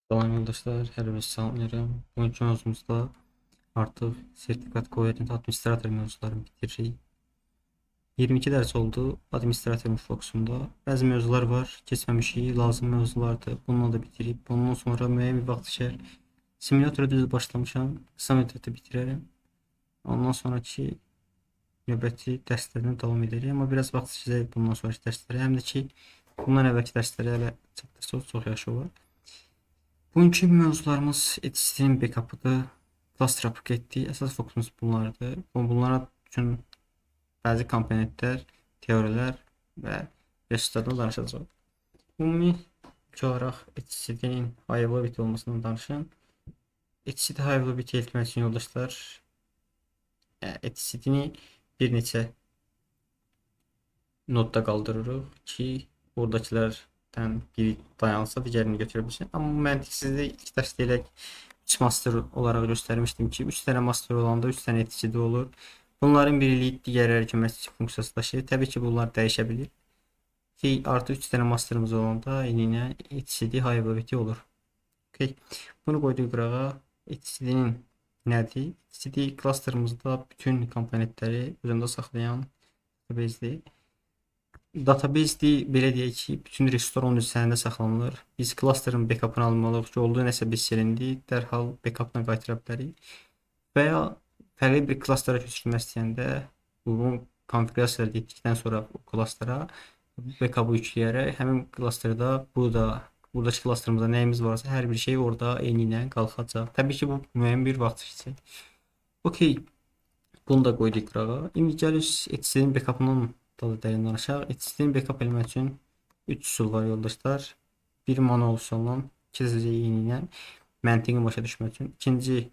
Salam yoldaşlar, hər birinizi salamlayıram. Bugünkü mövzumuzda artıq sertifikat koherent administrator mövzularını bitiririk. 22 dərs oldu administratorun fokusunda. Bəzi mövzular var, keçməmişik, lazım mövzulardır. Bununla da bitirib. Bundan sonra müəyyən bir vaxt içər. Simülatora düz başlamışam. Qısa müddətdə bitirərəm. Ondan sonraki növbəti dərslərdən davam edərik. Amma biraz vaxt içəcək bundan sonraki dərslərə. Həm də ki, bundan əvvəlki dərslərə hələ çatdırsaq çox yaxşı olar. Bugünkü mövzularımız etcd-nin backup'ıdır, cluster upgrade-dir. Əsas fokusumuz bunlardır. Bunlara üçün bəzi komponentlər, teorilər və resurslardan danışacağıq. Ümumi ilk olaraq etcd-nin high availability olmasından danışım. Etcd high availability etmək üçün yoldaşlar, etcd-ni bir neçə nodda qaldırırıq ki, oradakılardan biri dayansa digərini götürə bilsin. Amma bu məntiqsizlik ilk dərsdə elə 3 master olaraq göstərmişdim ki, 3 dənə master olanda 3 dənə etcd olur. Bunların biri lead, digərləri köməkçi funksiyası daşıyır. Təbii ki, bunlar dəyişə bilir. Ki, artı 3 dənə masterımız olanda eyni etcd high availability olur. Okay. Bunu qoyduq qırağa. Etcd-nin nədir? Etcd clusterımızda bütün komponentləri özündə saxlayan database'dir. Database-dir, belə deyək ki, bütün resurslar onun üzərində saxlanılır. Biz cluster'ın backup'ını almalıyıq ki, oldu nəsə bir silindi, dərhal backup'dan qaytara bilərik. Və ya fərqli bir cluster'a köçürmək istəyəndə uyğun konfiqurasiyalar etdikdən sonra o cluster'a backup'ı yükləyərək həmin cluster'da buradakı cluster'ımızda nəyimiz varsa hər bir şey orada eyni ilə qalxacaq. Təbii ki, bu müəyyən bir vaxt içəcək. Okay, bunu da qoyduq qırağa. İndi gəlirik etcd-nin backup'ından da dərin danışaq. Etcd-nin backup eləmək üçün 3 üsul var yoldaşlar. Bir manual üsulla, ikisi eyni ilə məntiqini başa düşmək üçün. İkinci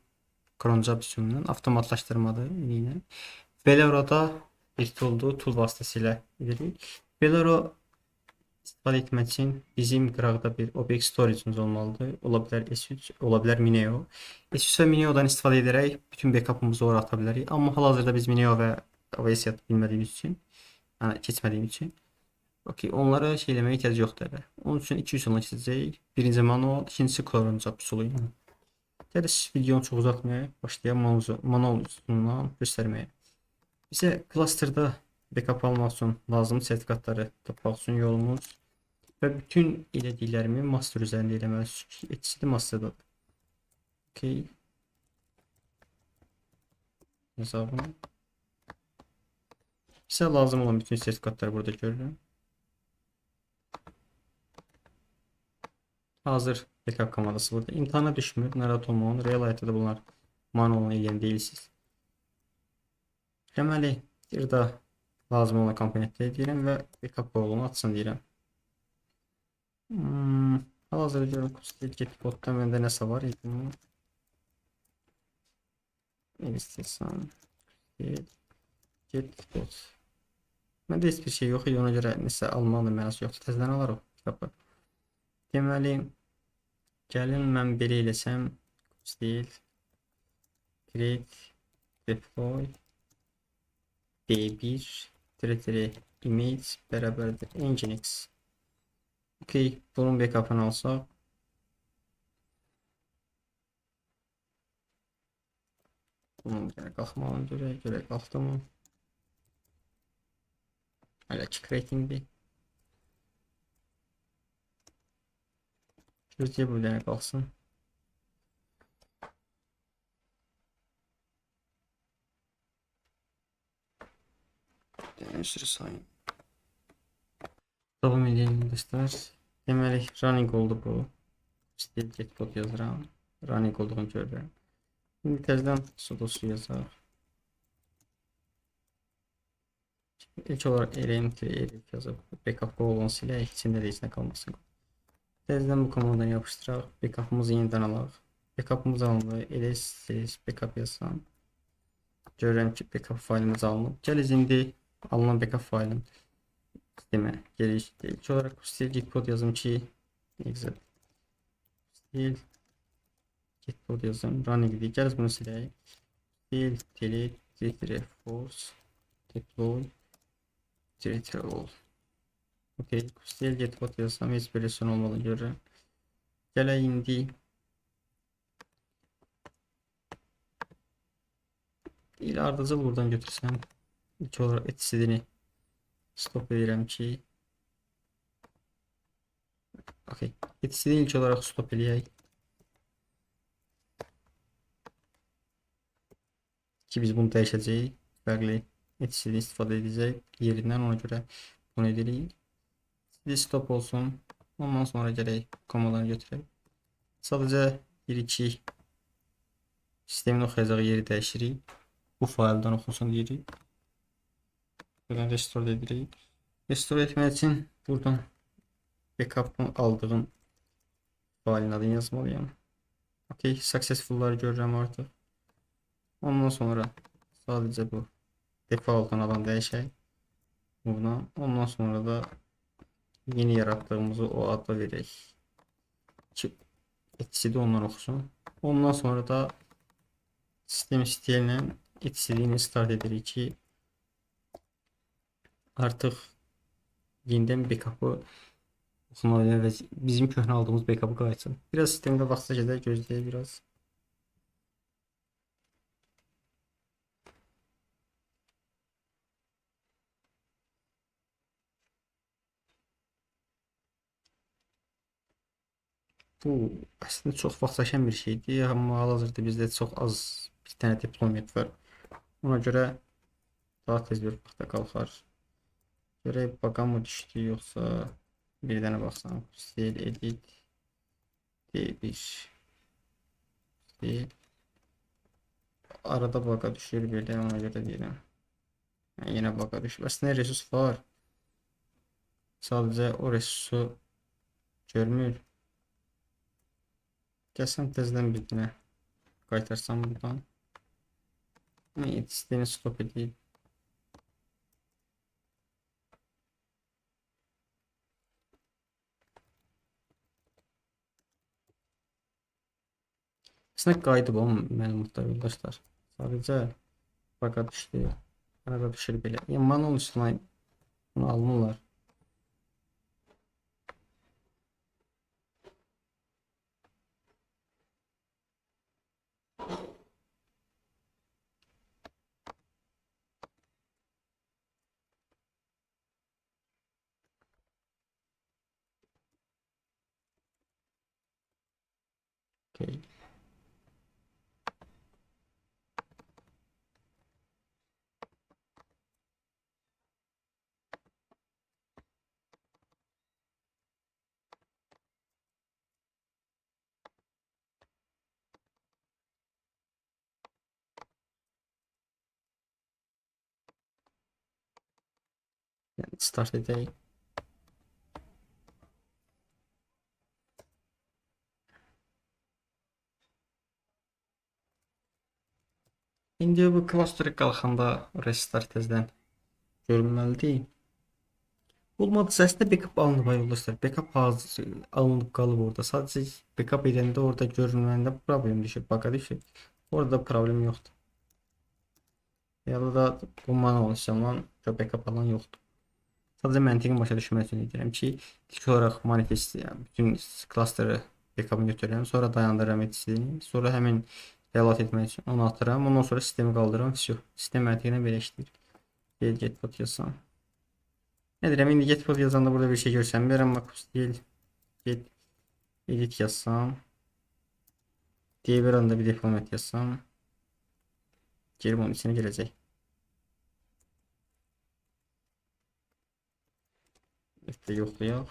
cronjob üsulundan avtomatlaşdırmadır eyni ilə. Velero-da bir tooldur, tool vasitəsilə edirik. Velero istifadə etmək üçün bizim qıraqda bir object storage'imiz olmalıdır. Ola bilər S3, ola bilər Mineo. S3 və Mineo'dan istifadə edərək bütün backup'ımızı ora ata bilərik. Amma hal-hazırda biz Mineo və AWS bilmədiyimiz üçün, yəni keçmədiyim üçün. Okay, onlara şey eləməyə ehtiyac yoxdur hələ. Onun üçün iki üsulla keçəcəyik. Birinci manual, ikincisi cronjob üsulu ilə. Gəlir videonu çox uzatmayaq, başlayaq manual üsulundan göstərməyə. Bizə clusterda backup almaq üçün lazımlı sertifikatları tapmaq üçün yolumuz və bütün elədiklərimi master üzərində eləməlisiniz ki, etcd masterdadır. Okay. Hesabını. Bizə lazım olan bütün sertifikatları burada görürüm. Hazır backup komandası burada. İmtahana düşmür, narahat olmayın. Real həyatda da bunlar manual eləyən deyilsiniz. Deməli, bir də lazım olan komponentləri deyirəm və backup qovluğunu açsın deyirəm. Hal-hazırda görürüm, get podda məndə nəsə var idi. Ne istəsəm, get pod. Məndə heç bir şey yox idi, ona görə nəsə almağın mənası yoxdur. Təzədən alarıq backup'ı. Deməli, gəlin mən belə eləsəm, kubectl create deploy d1 tire tire image bərabərdir nginx. Okay, bunun backup'ını alsaq. Bunun bir dənə qalxmağını görək, görək qalxdı mı? Hələ ki creatingdir. Gözləyək bu dənə qalxsın. Dənə üzrə sayın. Davam edelim dostlar. Deməli, running oldu bu. Still get pod yazıram. Running olduğunu görürəm. İndi təzədən sudo su yazaq. İlk olaraq rm-rf yazıb backup qovluğunu silək, içində də içində qalmasın. Təzədən bu komandanı yapışdıraq. Backup'ımızı yenidən alaq. Backup'ımız alındı. Ls backup yazsam. Görürəm ki, backup faylımız alınıb. Gəliz indi alınan backup faylın sistemə giriş. İlk olaraq kubectl git pod yazım ki, exit kubectl git pod yazım. Running idi. Gəliz bunu silək. Kubectl delete force deploy tire all. Okay, kubectl get pod yazsam heç bir reson olmadığını görürəm. Gələk indi Deyil, ardıcıl buradan götürsəm, ilk olaraq etcd-ni stop edirəm ki, okey, etcd-ni ilk olaraq stop eləyək ki, biz bunu dəyişəcəyik, fərqli etcd-ni istifadə edəcək yerindən, ona görə bunu edirik. Etcd stop olsun, ondan sonra gərək komalarını götürək. Sadəcə 1-2 sistemin oxuyacağı yeri dəyişirik. Bu fayldan oxusun deyirik. Buradan restore edirik. Restore etmək üçün buradan backup'ın aldığım faylın adını yazmalıyam. Okey, successful'ları görürəm artıq. Ondan sonra sadəcə bu default'un adını dəyişək. Buradan. Ondan sonra da yeni yarattığımızı o adla verək. Ki etcd ondan oxusun. Ondan sonra da sistem ilə etcd-ni start edirik ki, artıq yenidən backup'ı oxuna bilər və bizim köhnə aldığımız backup'ı qayıtsın. Biraz sistemdə vaxtsa gedər, gözləyək biraz. Bu əslində çox vaxt çəkən bir şeydir, amma hal-hazırda bizdə çox az bir dənə deployment var. Ona görə daha tez bir vaxta qalxar. Görək baqa mı düşdü, yoxsa bir dənə baxsam. Stil edit D1 stil. Arada baqa düşür belə, ona görə deyirəm. Yəni, yenə baqa düşür. Əslində resurs var. Sadəcə o resursu görmür. Gəlsəm tezdən bir dənə qaytarsam buradan. Sistemi stop edeyim. Əslində qayıdıb o məlumatlar yoldaşlar. Sadəcə baqa düşdü. Arada düşür belə. Yəni manual üsulla bunu almırlar. Okay. Yəni start edək. İndi bu cluster qalxanda restart tezdən görünməlidir. Olmadısa əslində backup alınıb yoldaşlar. Backup hazır alınıb qalıb orada. Sadəcə backup edəndə orada görünməndə problem düşür, baqa düşür. Orada problem yoxdur. Ya da bu manual işlemdən backup alan yoxdur. Sadəcə məntiqini başa düşmək üçün edirəm ki, ilk olaraq manifest, yəni bütün cluster'ı backup'ını götürürəm, sonra dayandırıram etcd-ni, sonra həmin reload etmək üçün onu atıram, ondan sonra sistemi qaldırıram. Sistem məntiqinə belə işləyir. Gel get pod yazsam. Nə deyirəm, indi get pod yazanda burada bir şey görsənmir, amma kubectl get edit yazsam, D1 anda bir deployment yazsam, gelib onun içine girəcək. F-də yoxlayaq.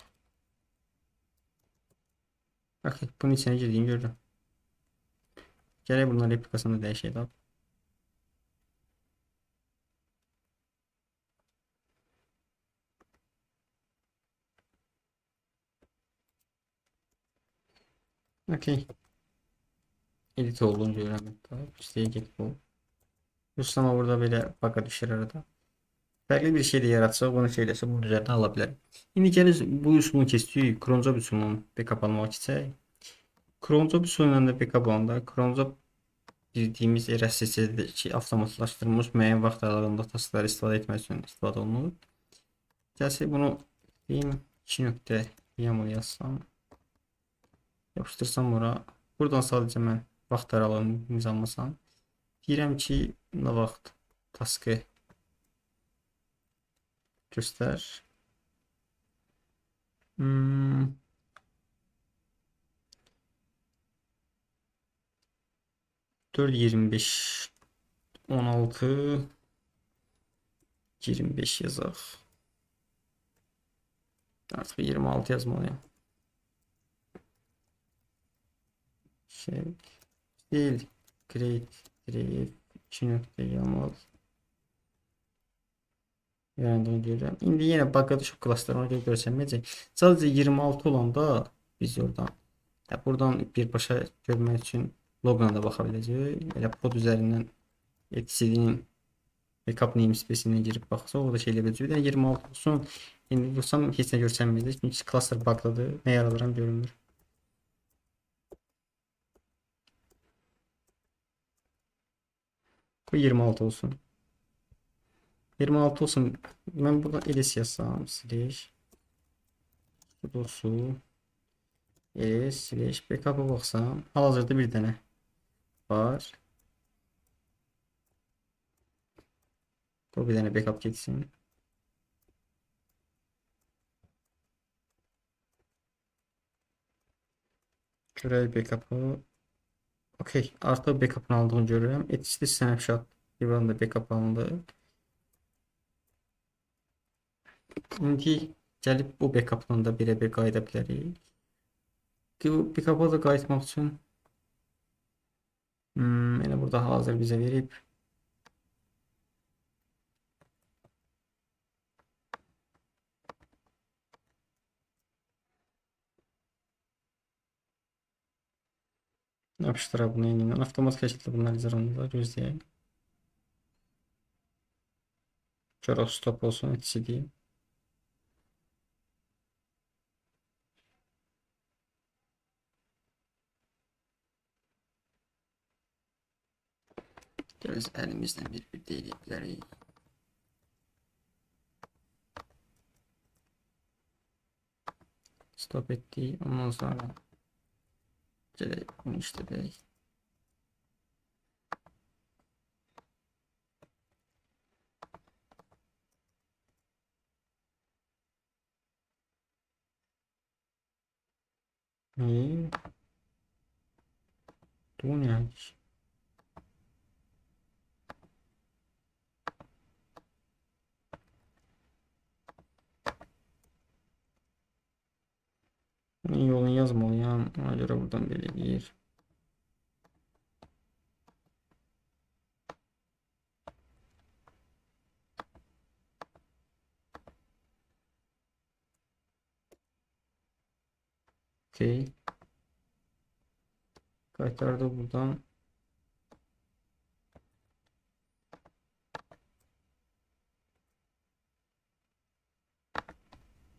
Okay, bunun içine girdiyini görürəm. Gərək bunların replikasını da dəyişək də. Okay. Edit olduğunu görürəm. İstəyə get bu. Yoxsa burada belə baqa düşür arada. Fərqli bir şey də yaratsaq, bunu şey eləsə, bunun üzərinə ala bilərəm. İndi gəlir bu üsulunu keçdik, cronjob üsulunun backup almaq keçək. Cronjob üsulundan da backup alanda, cronjob bildiyimiz RSS-dəki avtomatlaşdırılmış müəyyən vaxt aralığında taskları istifadə etmək üçün istifadə olunur. Gəlsək bunu deyim 2.yaml yazsam, yapışdırsam ora. Buradan sadəcə mən vaxt aralığını nizamlasam, Deyirəm ki, nə vaxt taskı göstər. Hmm. 4, 25, 16, 25 yazaq. Artıq 26 yazmalıyam. Şey değil. Create create 2 nöqtə YAML yarandığını görürəm. İndi yenə bug'a düşüb klaster, ona görə görsənməyəcək. Sadəcə 26 olanda biz oradan, ya buradan birbaşa görmək üçün loquna da baxa biləcəyik. Elə pod üzərindən etcd-nin backup namespace-inə girib baxsa, o da şey elə biləcək. Bir dənə 26 olsun. İndi vursam heç nə görsənməyəcək. Çünki cluster bug'dadır. Nə yaradıram görünmür. Bu 26 olsun. 26 olsun. Mən buradan ls yazsam, slash sudosu ls slash backup'a baxsam, hal-hazırda bir dənə var. Bu bir dənə backup getsin. Görək backup'ı. Okey, artıq backup'ın aldığını görürəm. Etcd snapshot bir da backup alındı. İndi gəlib bu backup'dan da birebir qayıda bilərik. Bu backup'a da qayıtmaq üçün elə burada hazır bizə verib. Yapıştıraq bunu yenidən. Avtomatik şəkildə bunlar izah olunurlar. Gözləyək. Görək stop olsun etcd. Biz əlimizlə bir-bir deyilə bilərik. Stop etdik. Ondan sonra gələk bunu işlədək. Bu nə? Bunun yolunu yazmalıyam. Ona görə buradan belə eləyir. Okey. Qaytardı buradan.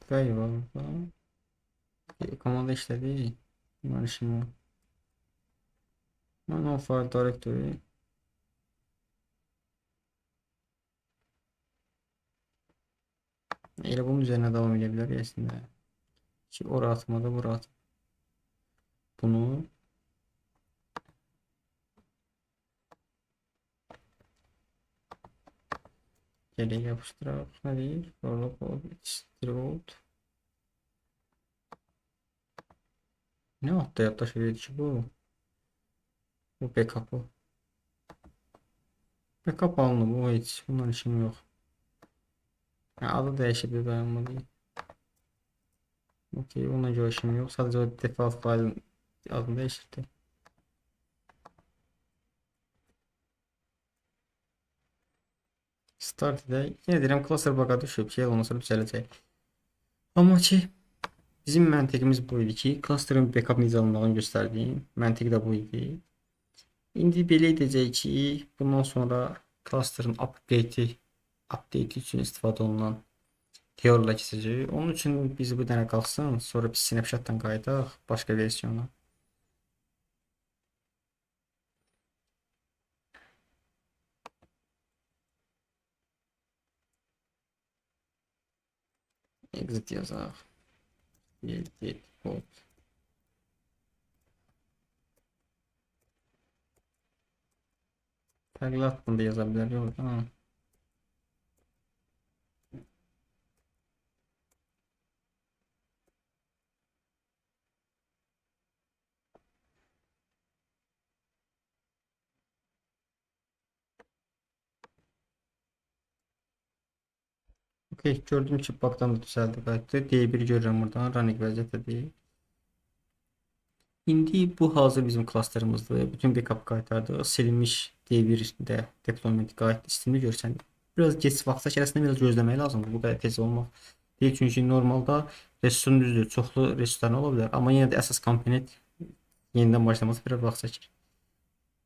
Vay var burada. Komanda işlədi. Bunların işim yox. No file directory. Elə bunun üzərinə davam edə bilər əslində. Ki ora atmadı, bura atmadı. Bunu gələk yapışdıraq. Nə deyir? Roll. Nə adda yaddaş verir ki bu? Bu backup'ı. Backup alınıb, o heç. Bundan işim yox. Yəni, adı dəyişib bir dayanmalıyım. Okey, onunla görə işim yox. Sadəcə o default faylın adını dəyişirdi. Start edək. Yenə deyirəm, cluster bug'a düşüb ki, ondan sonra düzələcək. Amma ki, bizim məntiqimiz bu idi ki, cluster'ın backup necə alındığını göstərdiyim məntiq də bu idi. İndi belə edəcək ki, bundan sonra cluster'ın update üçün istifadə olunan teoriya keçəcək. Onun üçün biz bu dənə qalxsın, sonra biz snapshot'dan qayıdaq başqa versiyona. Exit yazaq. Get pod. Fərqli adını da yaza bilərik orada. Okey, gördüm ki, bug'dan da düzəldi, qayıtdı. D1 görürəm buradan, running vəziyyətdə deyil. İndi bu hazır bizim klasterımızdır. Bütün backup qaytardı. Silinmiş D1-də deployment qayıtdı. İstimli görsən. Biraz geç vaxta əslində biraz gözləmək lazımdır. Bu qədər tez olmaq deyil. Çünki normalda resursun düzdür, çoxlu resurslar ola bilər. Amma yenə də əsas komponent yenidən başlaması biraz vaxt çəkir.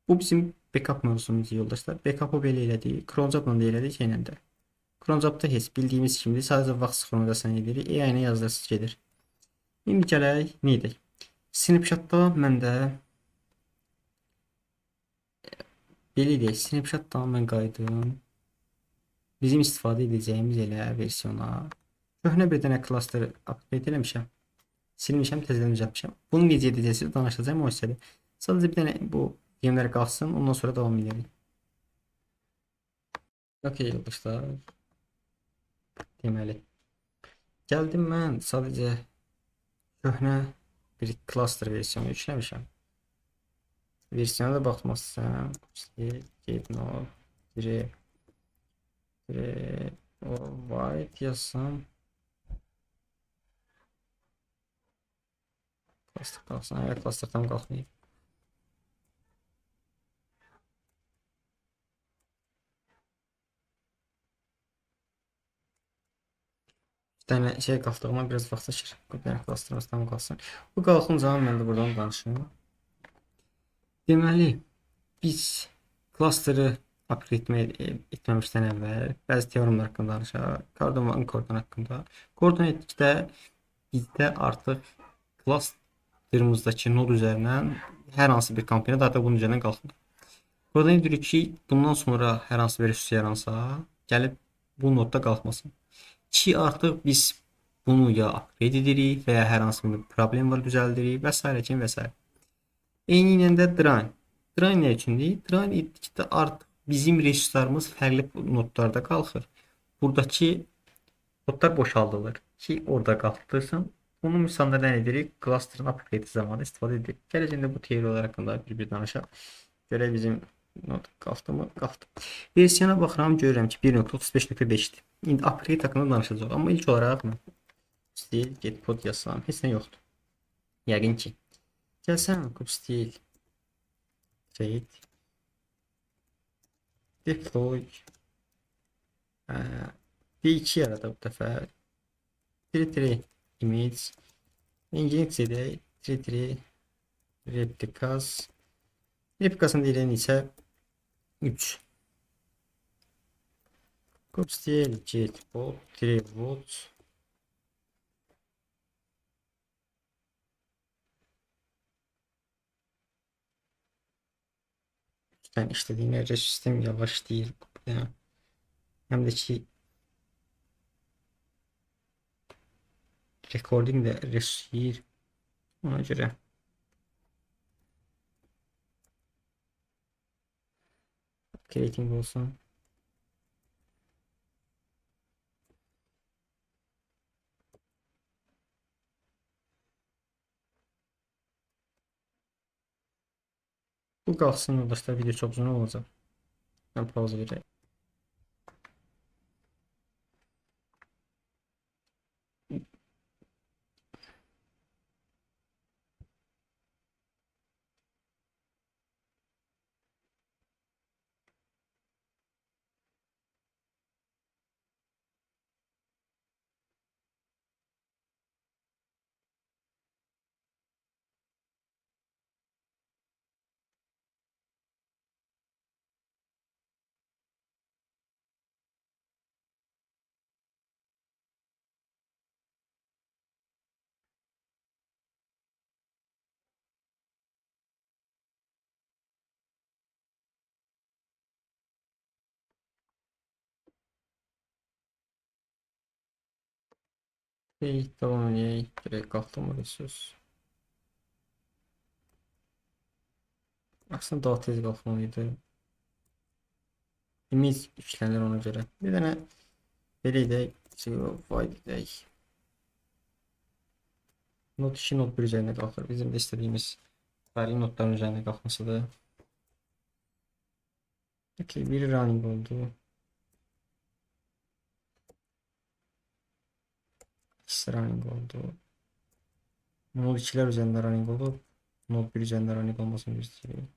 Bu bizim backup mövzumuz yoldaşlar. Backup'ı belə elədik. Cronjob-la da elədik, yenə də. Cronjob-da heç bildiyimiz kimi sadəcə vaxt sıfırındasını edirik. AI-ni yazdırsız gedir. İndi gələk, nə edək? Snapshot-da mən də belə deyək, Snapshot-da mən qayıdım. Bizim istifadə edəcəyimiz elə versiyona. Köhnə bir dənə cluster update eləmişəm. Silmişəm, təzədən düzəltmişəm. Bunu necə edəcəksiniz danışacağım o hissədə. Sadəcə bir dənə bu yemlər qalxsın, ondan sonra davam edərik. Okey yoldaşlar. Deməli, gəldim mən sadəcə köhnə bir cluster versiyonu yükləmişəm. Versiyona da baxmaq istəyirəm. Get node white yazsam. Cluster qalxsın. Evet, cluster tam qalxmayıb. Bir dənə şey qalxdığıma biraz vaxt çəkir. Bir dənə clusterımız tam qalxsın. Bu qalxınca mən də buradan danışım. Deməli, biz cluster'ı upgrade etməmişdən əvvəl bəzi teoremlər haqqında danışaq. Cordon və uncordon haqqında. Cordon etdikdə bizdə artıq cluster'ımızdakı node üzərindən hər hansı bir komponent artıq bunun üzərindən qalxmır. Cordon edirik ki, bundan sonra hər hansı bir resurs yaransa, gəlib bu nodda qalxmasın. Ki artıq biz bunu ya upgrade edirik və ya hər hansı bir problem var düzəldirik və s. kimi və s. Eyni ilə də drain. Drain nə üçündür? Drain etdikdə artıq bizim resurslarımız fərqli nodlarda qalxır. Buradakı nodlar boşaldılır ki, orada qalxdırsın. Bunu misalda nə edirik? Cluster'ın upgrade zamanı istifadə edirik. Gələcəkdə bu teoriyalar haqqında bir-bir danışaq. Görək bizim nod qalxdı mı? Qalxdı. Versiyona baxıram, görürəm ki, 1.35.5-dir. İndi upgrade haqqında danışacağıq. Amma ilk olaraq mən kubectl get pod yazsam, heç nə yoxdur. Yəqin ki. Gəlsəm kubectl create deploy D2 yaradaq bu dəfə. 3 image nginx edək 3 replicas. Replikasını deyilən isə 3. Kubectl get pod watch ben işlediğim yerde sistem yavaş değil. Yani hem de ki recording de resurs ona göre. Creating olsun. Bu qalxsın yoldaşlar, video çox uzun olacaq. Mən pauza verək. Okey, davam edək. Görək qalxdı mı resurs. Aslında daha tez qalxmalıydı. Image yüklənir ona görə. Bir dənə belə edək, zero wide edək. Node 2, Node 1 üzərində qalxır. Bizim də istədiyimiz fərqli nodların üzərində qalxmasıdır. Okay, biri running oldu. İkisi running oldu. Node 2'ler üzərində running oldu. Node 1 üzərində running olmasını gözləyirik.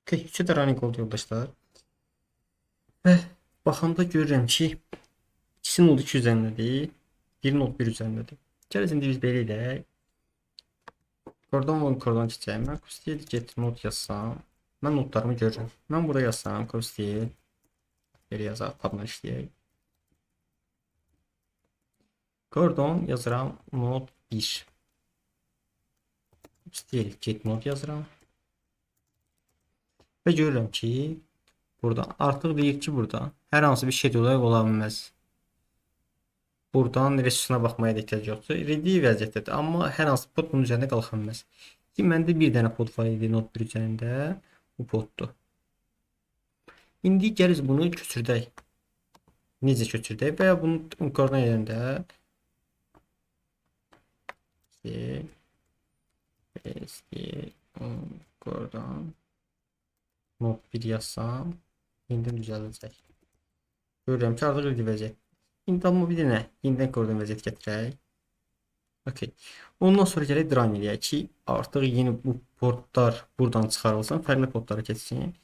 Okay, üçü də running oldu yoldaşlar. Və baxanda görürəm ki, ikisi Node 2 üzərindədir. Bir Node 1 üzərindədir. Gəlin indi biz belə edək. Kordon və kordon keçək. Mən kubectl get node yazsam, mən nodlarımı görürəm. Mən burada yazsam, kubectl belə yazaq, tabla işləyək. Kordon yazıram node 1. Kubectl get node yazıram. Və görürəm ki, burada artıq deyir ki, burada hər hansı bir scheduler ola bilməz. Buradan resursuna baxmaya da ehtiyac yoxdur. Ready vəziyyətdədir, amma hər hansı pod bunun üzərində qalxa bilməz. Ki, məndə bir dənə pod var idi node 1 üzərində. Bu poddur. İndi gəliz bunu köçürdək. Necə köçürdək? Və ya bunu koordinat edəndə C, S, G, kordon node 1 yazsam, indi düzələcək. Görürəm ki, artıq ready vəziyyət. İndi amma bir dənə yenidən kordon vəziyyət gətirək. Okay. Ondan sonra gələk drain eləyək ki, artıq yeni bu portlar buradan çıxarılsın, fərqli portlara keçsin.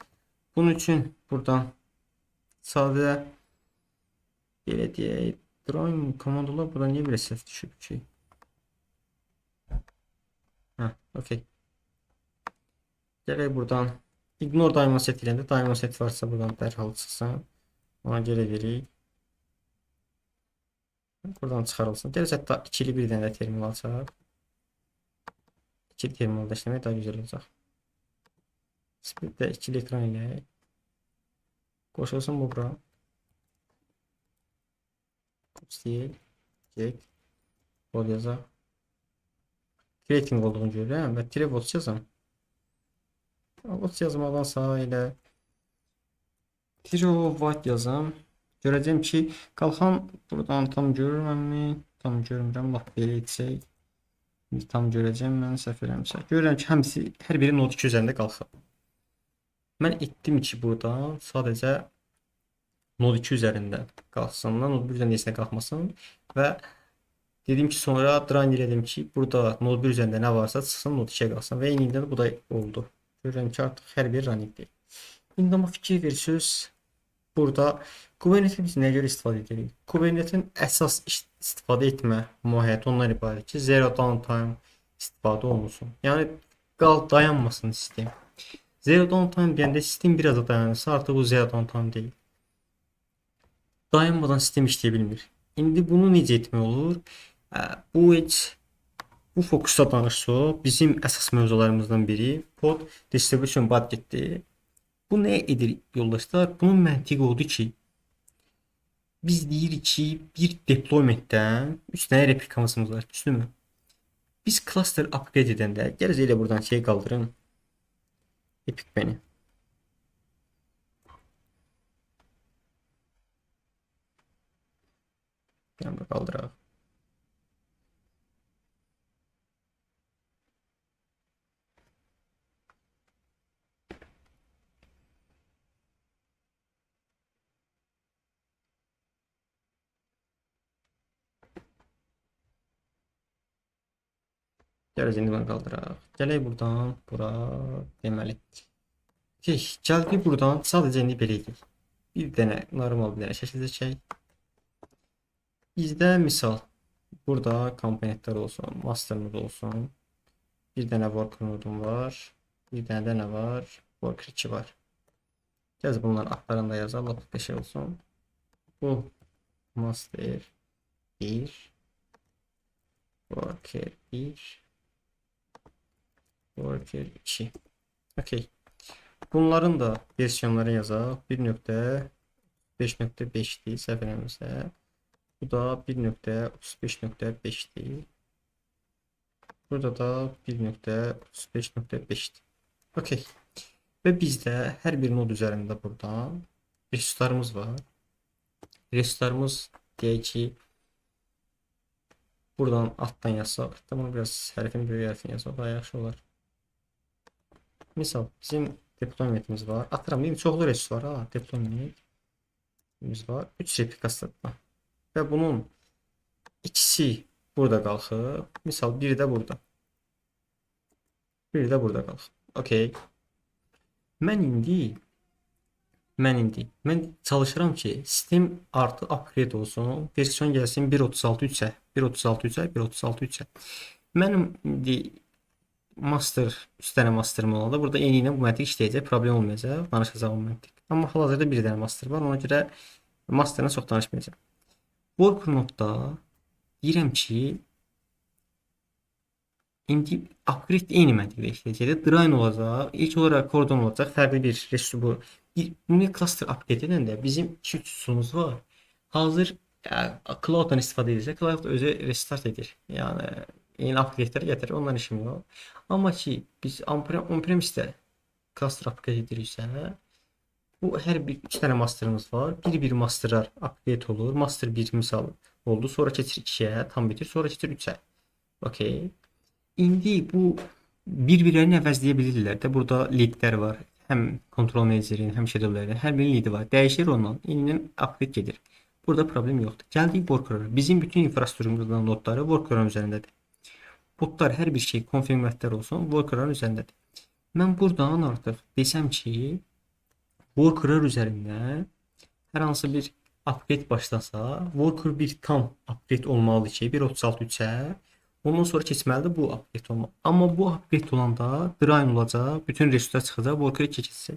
Bunun üçün buradan sadə belə deyək, drain komandalar buradan niyə belə səhv düşüb ki? Hə, okay. Gələk buradan ignore daemon set eləyəndə daemon set varsa buradan dərhal çıxsın. Ona görə veririk. Buradan çıxarılsın. Gələk hətta ikili bir dənə də terminal açaq. İkili terminalda işləmək daha gözəl olacaq. Splitdə ikili ekran eləyək. Qoşulsun bu bura. Kubectl get pod yazaq. Creating olduğunu görürəm və tire watch yazam. Watch yazmaqdansa elə tire white yazam. Görəcəm ki, qalxan buradan tam görürəmmi? Tam görmürəm. Lap belə etsək. İndi tam görəcəm mən, səhv eləmirəmsə. Görürəm ki, həmsi, hər biri node 2 üzərində qalxıb. Mən etdim ki, buradan sadəcə node 2 üzərində qalxsınlar, node 1 üzərində heç nə qalxmasın və dedim ki, sonra drain elədim ki, burada node 1 üzərində nə varsa çıxsın, node 2-yə qalxsın və eyniliklə də bu da oldu. Görürəm ki, artıq hər biri running deyil. İndi amma fikir verirsiniz, burada Kubernetes biz nəyə görə istifadə edirik? Kubernetesin əsas istifadə etmə mahiyyəti ondan ibarət ki, zero downtime istifadə olunsun. Yəni, dayanmasın sistem. Zero downtime deyəndə sistem biraz da dayanırsa, artıq bu zero downtime deyil. Dayanmadan sistem işləyə bilmir. İndi bunu necə etmək olur? Bu heç bu fokusda danışsaq, bizim əsas mövzularımızdan biri pod distribution bucket'dir. Bu nə edir yoldaşlar? Bunun məntiqi odur ki, biz deyirik ki, bir deploymentdən 3 dənə replikamız var, düzdürmü? Biz cluster upgrade edəndə, gələcək elə buradan şey qaldırın. Epic beni. Yəni qaldıraq. Gələk indi bunu qaldıraq. Gələk buradan bura deməli. Okey, gəldik buradan sadəcə indi belə edək. Bir dənə normal bir dənə şəkil çəkək. Bizdə misal burada komponentlər olsun, master node olsun. Bir dənə worker node'um var. Bir dənə də nə var? Worker 2 var. Gəl bunların adlarını da yazaq, lap qəşəng olsun. Bu master 1, worker 1, worker 2. Okey. Bunların da versiyonları yazaq. 1.5.5-dir səhv eləmirəmsə. Bu da 1.35.5-dir. Burada da 1.35.5-dir. Okey. Və bizdə hər bir nod üzərində buradan resurslarımız var. Resurslarımız deyək ki, buradan altdan yazsaq, hətta bunu biraz hərfin böyük hərfini yazsaq daha yaxşı olar. Misal, bizim deploymentimiz var. Atıram, deyim, çoxlu resurs var. Ha, deploymentimiz var. 3 replikası var. Və bunun ikisi burada qalxır. Misal, biri də burada. Biri də burada qalxır. Okey. Mən indi çalışıram ki, sistem artı upgrade olsun, versiyon gəlsin 1.36.3-ə, 1.36.3-ə, 1.36.3-ə. Mənim indi master, 3 dənə masterim olanda burada eyni ilə bu məntiq işləyəcək, problem olmayacaq, danışacaq o məntiq. Amma hal-hazırda bir dənə master var, ona görə masterına çox danışmayacağam. Worker node-da deyirəm ki, indi upgrade eyni məntiqdə işləyəcək. Drain olacaq, ilk olaraq kordon olacaq, fərqli bir resurs bu. Ümumiyyətlə cluster upgrade edəndə bizim 2-3 üsulumuz var. Hazır cloud-dan istifadə edirsə, cloud özü restart edir. Yəni yeni upgrade-ləri gətirir, ondan işim yox. Amma ki biz on-premise-də cluster upgrade ediriksə, bu hər bir 3 dənə masterımız var. Bir-bir masterlar upgrade olur. Master 1 misal oldu, sonra keçir 2-yə, tam bitir, sonra keçir 3-ə. Okay. İndi bu bir-birlərini əvəzləyə bilirlər də. Burada leadlər var. Həm kontrol menejerin, həm scheduler'in hər birinin leadi var. Dəyişir ondan. İndinin upgrade gedir. Burada problem yoxdur. Gəldik worker'a. Bizim bütün infrastrukturumuzdan nodları worker'ın üzərindədir. Botlar, hər bir şey, konfigurlər olsun, worker'ın üzərindədir. Mən buradan artıq desəm ki, worker'lar üzərindən hər hansı bir upgrade başlasa, worker 1 tam upgrade olmalıdır ki, 1.36.3-ə. Ondan sonra keçməlidir bu upgrade olmalı. Amma bu upgrade olanda drain olacaq, bütün resurslar çıxacaq, worker 2 keçəcək.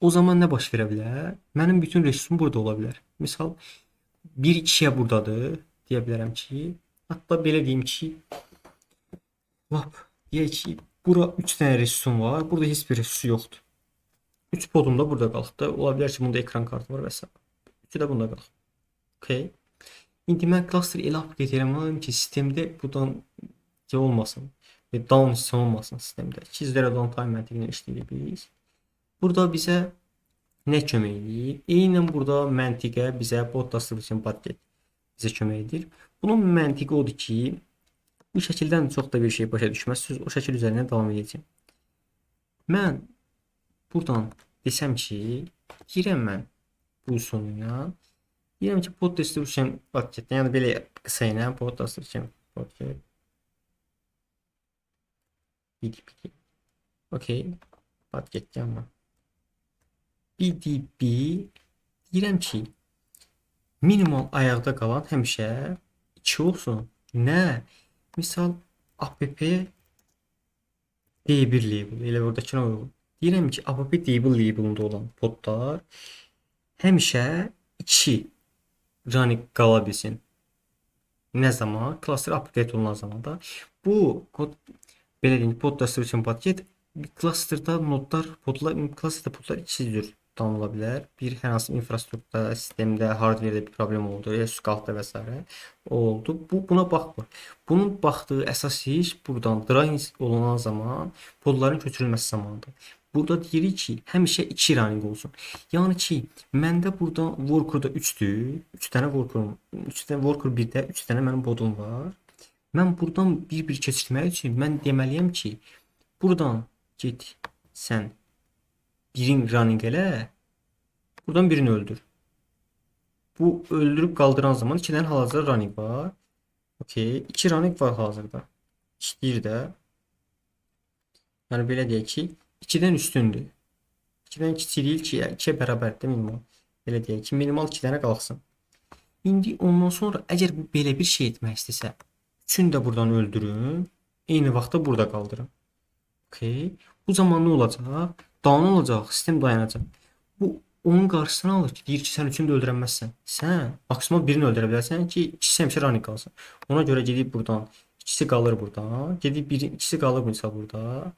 O zaman nə baş verə bilər? Mənim bütün resursum burada ola bilər. Misal, 1-2-yə buradadır, deyə bilərəm ki, hətta belə deyim ki, lap, deyək ki, bura 3 dənə resursum var, burada heç bir resursu yoxdur. 3 podum da burada qalxdı. Ola bilər ki, bunda ekran kartı var və s. 3-ü də bunda qalxdı. Okay. İndi mən cluster elə upgrade eləməliyəm ki, sistemdə buradan şey olmasın, down hissə olmasın sistemdə. 200 downtime məntiqini işləyirik biz. Burada bizə nə kömək edir? Eynən burada məntiqə bizə pod distribution bucket bizə kömək edir. Bunun məntiqi odur ki, bu şəkildən çox da bir şey başa düşməzsiniz. O şəkil üzərindən davam edəcəyim. Mən buradan desəm ki, girəm mən bu üsuluna. Deyirəm ki, pod distribution bucket, yəni belə qısa ilə pod distribution bucket BDB. Okay, bucket amma BDB deyirəm ki, minimal ayaqda qalan həmişə 2 olsun. Nə? Misal app D1 label, elə buradakına uyğun. Deyirəm ki, app D1 labelında olan podlar həmişə 2 running qala bilsin. Nə zaman? Cluster upgrade olunan zamanda. Bu kod, belə deyim, pod distribution bucket clusterda nodlar, podlar, clusterda podlar iki cür down ola bilər. Bir, hər hansı infrastrukturda, sistemdə, hardware'də bir problem oldu, ya qalxdı və s. oldu. Bu buna baxmır. Bunun baxdığı əsas iş buradan drain olunan zaman podların köçürülməsi zamanıdır. Burada deyirik ki, həmişə 2 running olsun. Yəni ki, məndə burada worker'da 3-dür. 3 dənə worker'ım, 3 dənə worker 1-də 3 dənə mənim podum var. Mən buradan bir-bir keçirmək üçün mən deməliyəm ki, buradan get sən birin running elə, buradan birini öldür. Bu öldürüb qaldıran zaman 2 dənə hal-hazırda running var. Okay, 2 running var hazırda. İşləyir də. Yəni belə deyək ki, 2-dən üstündür. 2-dən kiçik deyil ki, 2-yə bərabərdir minimal. Belə deyək ki, minimal 2 dənə qalxsın. İndi ondan sonra əgər bu belə bir şey etmək istəsə, 3-ünü də buradan öldürün, eyni vaxtda burada qaldırın. Okay. Bu zaman nə olacaq? Down olacaq, sistem dayanacaq. Bu onun qarşısını alır ki, deyir ki, sən üçünü də öldürəməzsən. Sən maksimal birini öldürə bilərsən ki, ikisi həmişə running qalsın. Ona görə gedib buradan, ikisi qalır burada. Gedib biri, ikisi qalır misal burada.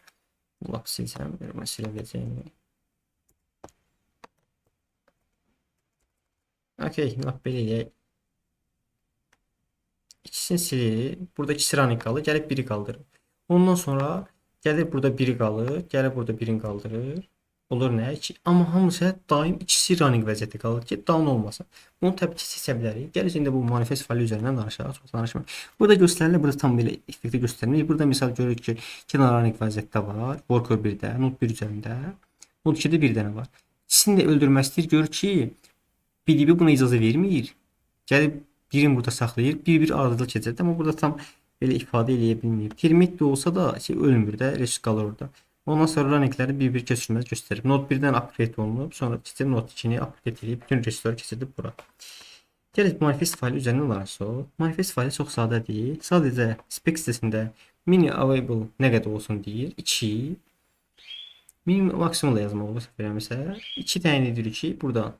Lap silsəm, mən silə biləcəyim. Okay, lap belə eləyək. İkisini silir. Burada ikisi running qalır. Gəlib biri qaldırır. Ondan sonra gəlir burada biri qalır. Gəlir burada birini qaldırır. Olur nə? 2. Amma hamısı daim ikisi running vəziyyətdə qalır ki, down olmasın. Bunu təbii ki, seçə bilərik. Gəlin indi bu manifest faylı üzərindən danışaq. Çox danışmayaq. Burada göstərilir, burada tam belə effekti göstərmir. Burada misal görürük ki, 2 dənə running vəziyyətdə var. Worker 1-də, node 1 üzərində. Node 2-də bir dənə var. İkisini də öldürmək istəyir. Görür ki, PDB buna icazə vermir. Gəlib birini burada saxlayır, bir-bir ardıcıl keçir. Amma burada tam belə ifadə eləyə bilməyib. Termit də olsa da şey, ölmür də, resurs qalır orada. Ondan sonra runningləri bir-bir keçirməz göstərib. Node 1-dən upgrade olunub, sonra keçib Node 2-ni upgrade edib, bütün resursları keçirdib bura. Gəlin manifest faylı üzərindən danışaq. Manifest faylı çox sadədir. Sadəcə spec sitəsində mini available nə qədər olsun deyir. 2. Minimum maksimum da yazmaq olur səhv eləmirəmsə. 2 təyin edirik ki, burada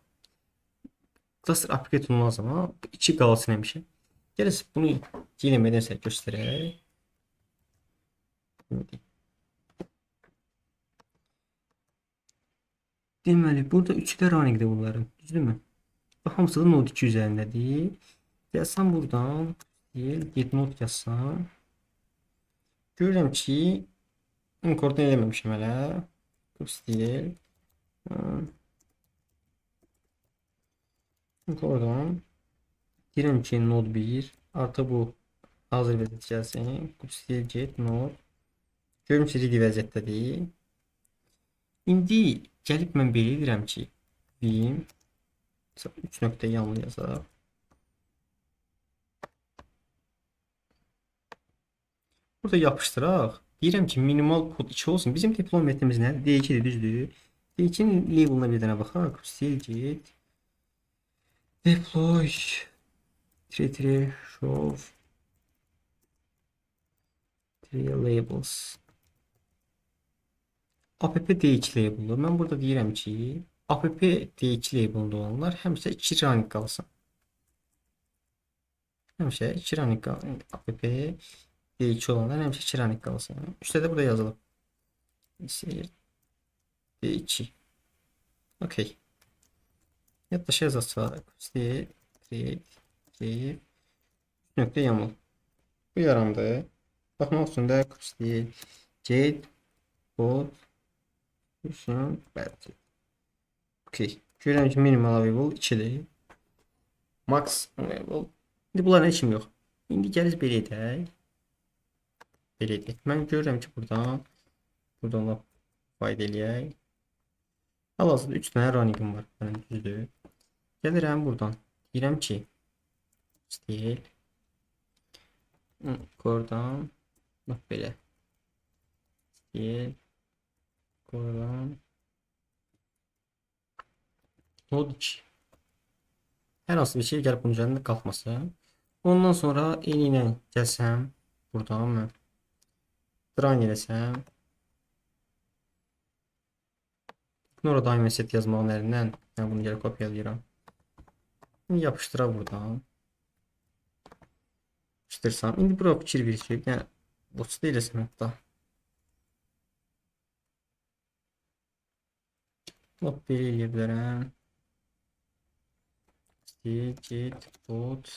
cluster upgrade olunan zaman 2 qalsın həmişə. Gəlin bunu yenə nədənsə göstərək. Deməli, burada 3-ü də runningdir bunların. Düzdürmü? Bu hamısı da Node 2 üzərindədir. Gəlsəm buradan get node yazsam. Görürəm ki, import eləməmişəm hələ. Kubectl Oradan deyirəm ki, node 1 artıq bu hazır vəziyyət gəlsin. Kubectl get node. Görürüm ki, ready vəziyyətdədir. İndi gəlib mən belə edirəm ki, vim 3 nöqtə yanlı yazaq. Burada yapışdıraq. Deyirəm ki, minimal kod 2 olsun. Bizim deploymentimiz nədir? D2-dir, düzdür? D2-nin labelına bir dənə baxaq. Kubectl get deploy tire tire show tire labels app D2 label'ı. Mən burada deyirəm ki, app D2 label'ında olanlar həmişə 2 running qalsın. Həmişə 2 running qalsın. App D2 olanlar həmişə 2 running qalsın. Üstə də burada yazılıb. Insert D2. Okay. Yaddaşa yazacaq. Create, create, nöqtə yaml. Bu yarandı. Baxmaq üçün də kubectl get pod version bəli. Okay. Görürəm ki, minimal available 2-dir. Max available. İndi bunların heç kim yox. İndi gəliz belə edək. Belə edək. Mən görürəm ki, buradan lap fayda eləyək. Hal-hazırda 3 dənə runningim var. Mənim düzdür. Gəlirəm buradan. Deyirəm ki, stil oradan bax belə. Stil oradan node 2. Hər hansı bir şey gəlib bunun üzərində qalxmasın. Ondan sonra eyni ilə gəlsəm buradan mən drain eləsəm ignore daimi set yazmağın əlindən mən bunu gəlib kopyalayıram. İndi yapışdıraq buradan. Yapışdırsam. İndi bura fikir verir ki, yəni boçda eləsəm hətta. Lap belə eləyə bilərəm. Get bot.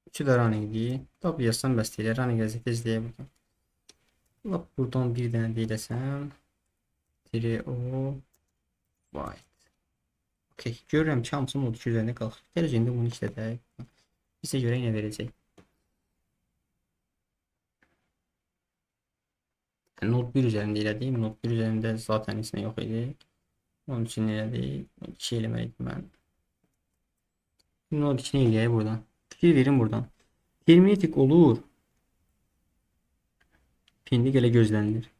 Üçü də running idi. Tab yazsam bəs deyilər. Running vəziyyətdə izləyə buradan. Lap buradan bir dənə də eləsəm. Tire o white. Okay. Görürəm ki, hamısı node 2 üzərində qalxır. Gələcək indi bunu işlədək. Bizə görə nə verəcək? Node 1 üzərində elədim. Node 1 üzərində zaten heç nə yox idi. Onun üçün elədik. 2 eləməliydim mən. Node 2-ni eləyək buradan. Fikir verin buradan. Terminetik olur. Pindik elə gözlənilir.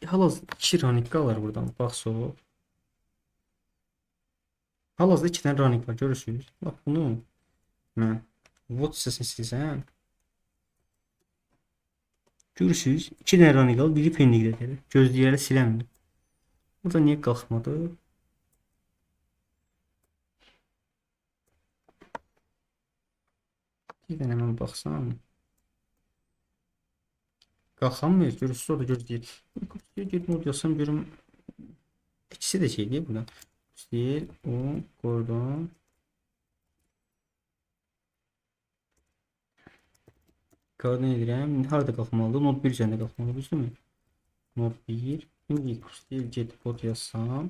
Hal-hazırda 2 running qalır buradan. Bax so. Hal-hazırda 2 dənə running var, görürsünüz. Bax bunu mən what hissəsini silsəm görürsünüz 2 dənə running qalır, biri pendingdədir. Gözləyərək siləmir. Burada niyə qalxmadı? Bir dənə mən baxsam. Qalxanmır, görürsünüz orada gözləyir. Gedib node yazsam görüm ikisi də şeydir burada. Stil, o, Gordon. Cardon edirəm. Harada qalxmalıdır? Node 1 üzərində qalxmalıdır, düzdürmü? Node 1. İndi kubectl get pod yazsam.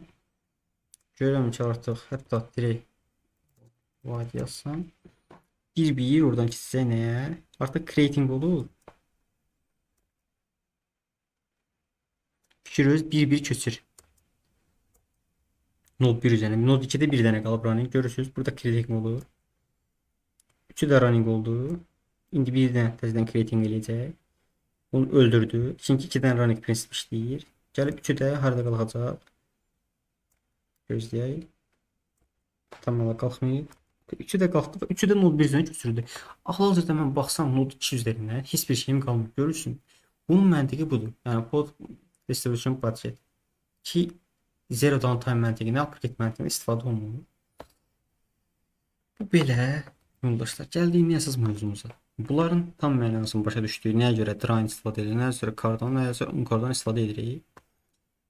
Görürəm ki, artıq hətta direkt wide yazsam. 1-1 oradan keçəcək nəyə? Artıq creating olur. Fikir öz 1-1 keçir. Node 1 üzərində. Node 2-də bir dənə qalıb running. Görürsünüz, burada creating olur. 3-ü də running oldu. İndi bir dənə təzədən creating eləyəcək. Bunu öldürdü. Çünki 2 dənə running prinsip işləyir. Gəlib 3-ü də harada qalxacaq? Gözləyək. Tam olaraq qalxmayıb. 3-ü də qalxdı və 3-ü də node 1 üzərinə köçürdü. Hal-hazırda mən baxsam node 2 üzərinə heç bir şeyim qalmır. Görürsün. Bunun məntiqi budur. Yəni pod distribution budget ki zero downtime məntiqinə, upgrade məntiqinə istifadə olunur. Bu belə yoldaşlar. Gəldik indi əsas mövzumuza. Bunların tam mənasını başa düşdük. Nəyə görə dry istifadə edilir, nəyə görə cardon, nəyə görə uncardon istifadə edirik.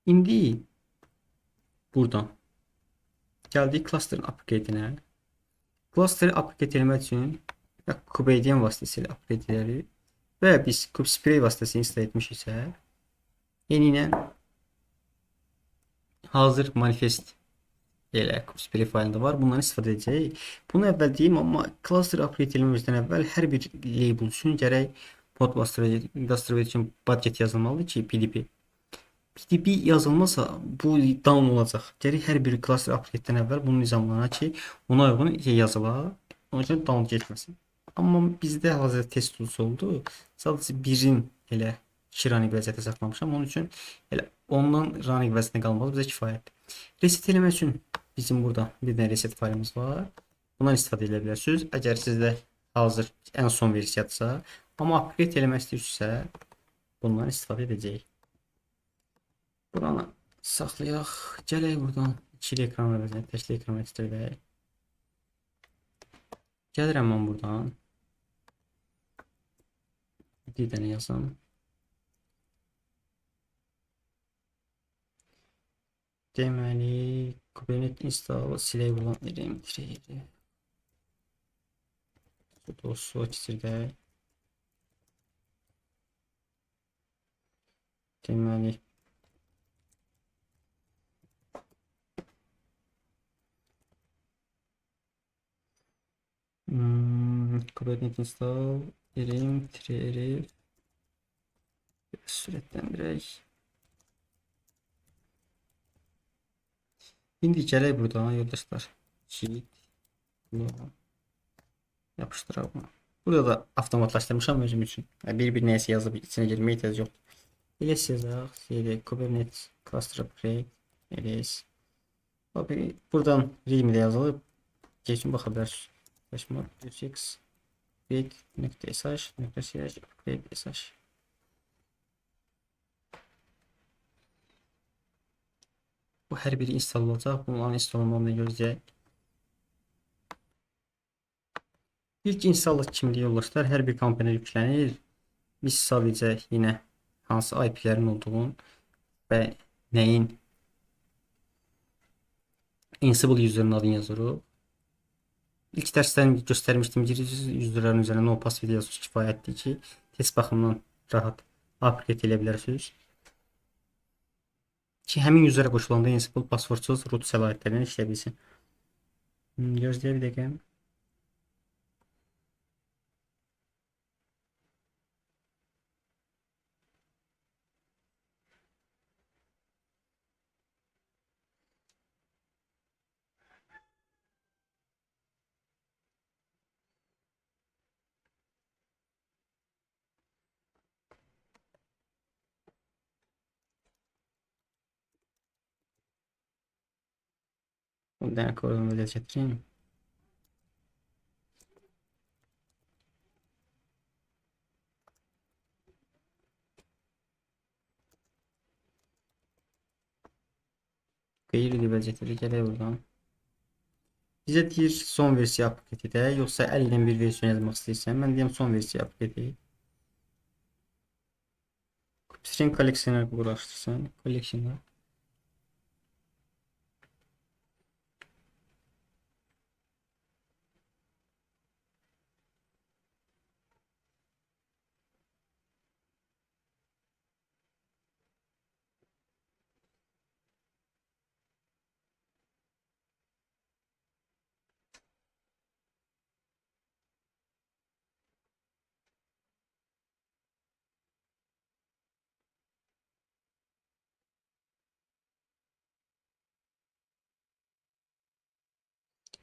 İndi buradan gəldik cluster'ın upgrade-inə. Cluster'ı upgrade etmək üçün ya kubeadm vasitəsilə upgrade edirik və ya biz kubespray vasitəsilə install etmişiksə, eyni ilə hazır manifest elə kubespray faylında var. Bundan istifadə edəcəyik. Bunu əvvəl deyim, amma cluster upgrade etməmizdən əvvəl hər bir label üçün gərək pod distribution budget yazılmalıdır ki, PDB. PDB yazılmasa bu down olacaq. Gərək hər bir cluster upgrade-dən əvvəl bunu nizamlana ki, ona uyğun yazıla, ona görə down getməsin. Amma bizdə hazır test tools oldu. Sadəcə birin elə 2 running vəziyyətə saxlamışam. Onun üçün elə ondan running vəziyyətində qalması bizə kifayətdir. Reset eləmək üçün bizim burada bir dənə reset faylımız var. Bundan istifadə edə bilərsiniz. Əgər sizdə hazır ən son versiyadırsa, amma upgrade eləmək istəyirsinizsə, bundan istifadə edəcəyik. Buranı saxlayaq. Gələk buradan ikili ekran əvəzinə təkli ekran etdirək. Gəlirəm mən buradan. Bir dənə yazam. Deməli, Kubernetes install silək buradan rm-r. Sudo keçirdək. Deməli, Kubernetes install rm-r sürətləndirək. İndi gələk buradan yoldaşlar. Git yapışdıraq bunu. Burada da avtomatlaşdırmışam özüm üçün. Yəni bir-bir nəyəsə yazıb içinə girməyə ehtiyac yoxdur. ls yazaq. cd Kubernetes cluster upgrade ls. Buradan readme də yazılıb. Keçin baxa bilərsiniz. Chmod +x upgrade .sh .sh upgrade sh. Bu hər biri install olacaq. Bunların install olmamını gözləyək. İlk install kimdir yoldaşlar? Hər bir komponent yüklənir. Biz sadəcə yenə hansı IP-lərin olduğunu və nəyin Ansible user'ın adını yazırıq. İlk dərsdən göstərmişdim ki, user'ların üzərinə no password yazıq kifayətdir ki, test baxımından rahat upgrade eləyə bilərsiniz. Ki, həmin user'ə qoşulanda Ansible passwordsuz root səlahiyyətlərini işləyə bilsin. Gözləyə bir dəqiqə. Bir dənə koridorunu belə gətireyim. Qeyri vəziyyətdə gələk buradan. Bizə deyir son versiya upgrade edək, yoxsa əl ilə bir versiyon yazmaq istəyirsən. Mən deyəm son versiya upgrade edək. String collection-ı quraşdırsın. Collection-ı.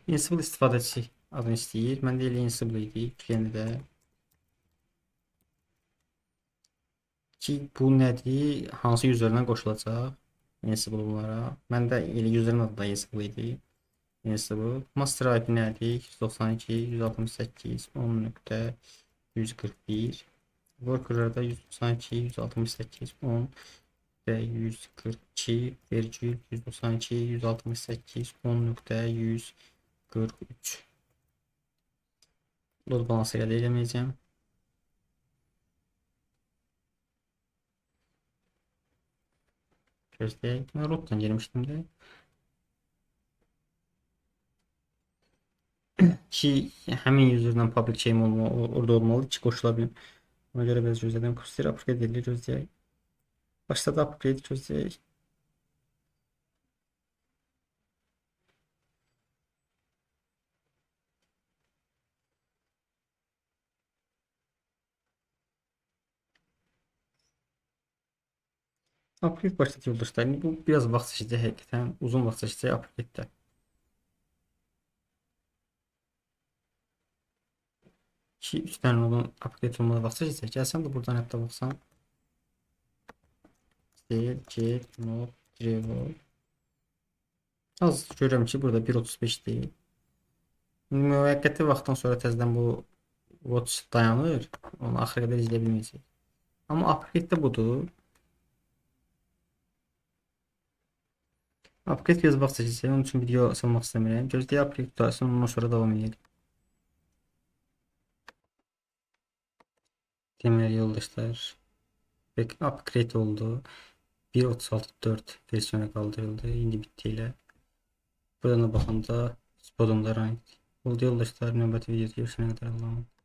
Ansible istifadəçi adını istəyir. Mən də elə Ansible idi. Yenə də ki bu nədir? Hansı userlə qoşulacaq Ansible bunlara? Mən də elə userin adı da Ansible idi. Ansible. Master IP nədir? 192, 168, 10.141. Worker'larda 192, 168, 10.142, vergül 192, 168, 10.143. Load balansı əldə eləməyəcəm. Gözləyək. Mən rootdan girmişdim də. Ki həmin userdən public şeyim olmalı, orada olmalı ki, qoşula bilim. Ona görə biraz gözlədim. Kursir upgrade edilir, gözləyək. Başladı upgrade, gözləyək. Upgrade başladı yoldaşlar. İndi bu biraz vaxt çəkəcək, həqiqətən uzun vaxt çəkəcək upgrade-də. 2-3 dənə olan upgrade olmalı vaxt çəkəcək. Gəlsəm də buradan hətta baxsam. Del, get, node, driver. Az görürəm ki, burada 1.35 deyil. Müvəqqəti vaxtdan sonra təzədən bu watch dayanır. Onu axıra qədər izləyə bilməyəcək. Amma upgrade də budur. Upgrade biraz vaxt çəkəcək. Onun üçün video salmaq istəmirəm. Gözləyək upgrade qutarsın, ondan sonra davam edək. Deməli yoldaşlar, upgrade oldu. 1.36.4 versiyona qaldırıldı. İndi bitdi ilə. Buradan da baxanda spodumda rank oldu yoldaşlar. Növbəti videoda görüşənə qədər Allah'a emanet.